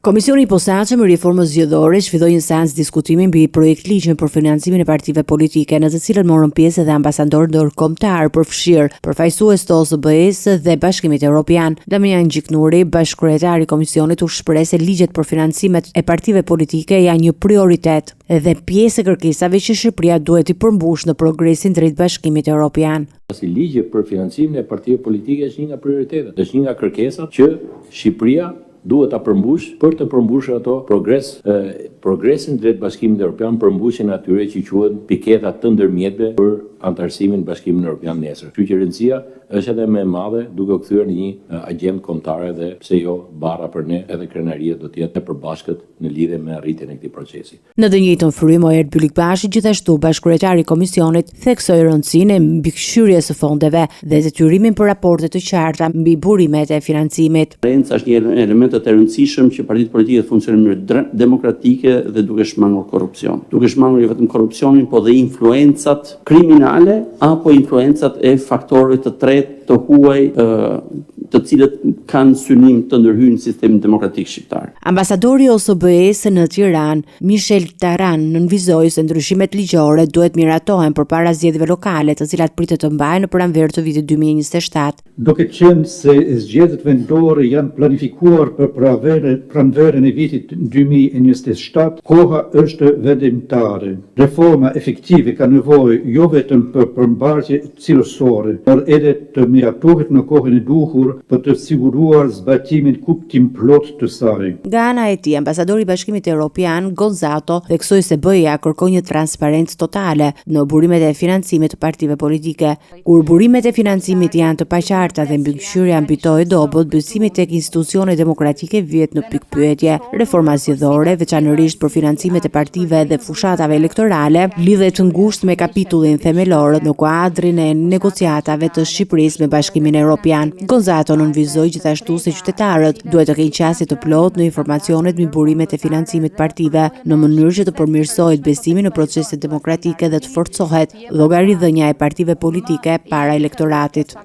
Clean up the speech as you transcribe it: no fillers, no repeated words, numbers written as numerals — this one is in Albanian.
Komisioni i Posaçëm i Reformës Zgjedhore zhvilloi një seancë diskutimi mbi projektligjin për financimin e partive politike, në të cilën morën pjesë edhe ambasadorë ndërkombëtarë, përfshirë përfaqësues të OSBE-së dhe Bashkimit Evropian. Damian Gjiknuri, bashkëkryetar i komisionit, u shpreh se ligjet për financimet e partive politike janë një prioritet dhe pjesë e kërkesave që Shqipëria duhet t'i përmbushë në progresin drejt Bashkimit Evropian. Pasi ligji për financimin e partive politike është një nga prioritetet, është një nga kërkesat që Shqipëria duhet ta përmbushë për të përmbushur ato progres, progresin drejt Bashkimit Evropian, përmbushjen e atyre që quhen piketa të ndërmjetme për anëtarësimin në Bashkimin Evropian nesër. Kështu që rëndësia është edhe më e madhe duke u kthyer në një agjendë kombëtare dhe pse jo barra për ne edhe krenaria do të jetë e përbashkët në lidhje me arritjen e këtij procesi. Në të njëjtën frymë, Oerd Bylykbashi, gjithashtu bashkëkryetar i komisionit, theksoi rëndësinë e mbikëqyrjes së fondeve dhe detyrimin për raporte të qarta mbi burimet e financimit. Transparenca është një nga elementët e rëndësishëm që partitë politike të funksionojnë në mënyrë demokratike dhe duke shmangur korrupsion. Duke shmangur jo vetëm korrupsionin, po dhe influencat kriminale apo influencat e faktorëve të tretë të huaj të cilët kanë synim të ndërhyjnë në sistemin demokratik shqiptar. Ambasadori i OSBE-së në Tiranë, Michel Taran, nënvizoi se ndryshimet ligjore duhet miratohen përpara zgjedhjeve lokale, të cilat pritet të mbahen në pranverë të vitit 2027. Duke qenë se zgjedhjet vendore janë planifikuar për pranverën e vitit 2027, koha është vendimtare. Reforma efektive ka nevojë jo vetëm për përmbajtje cilësore, por edhe të miratohet në kohën e duhur për të siguruar zbatimin kuptimplotë të saj. Nga ana e tij, ambasadori i Bashkimit Europian, Gonzato, theksoi se BE-ja kërkon një transparencë totale në burimet e financimit të partive politike. Kur burimet e financimit janë të paqarta dhe mbikëqyrja mbi to e dobët, besimi tek institucionet demokratike vihet në pikëpyetje. Reforma zgjedhore, veçanërisht për financimet e partive dhe fushatave elektorale, lidhet ngushtë me kapitullin themelor në kuadrin e negociatave të Shqipërisë me Bashkimin Evropian. Gonzato nënvizoi gjithashtu se qytetarët duhet të kenë qasje të plotë në informacionet mbi burimet e financimit partive, në mënyrë që të përmirësohet besimi në proceset demokratike dhe të forcohet llogaridhënia e partive politike para elektoratit.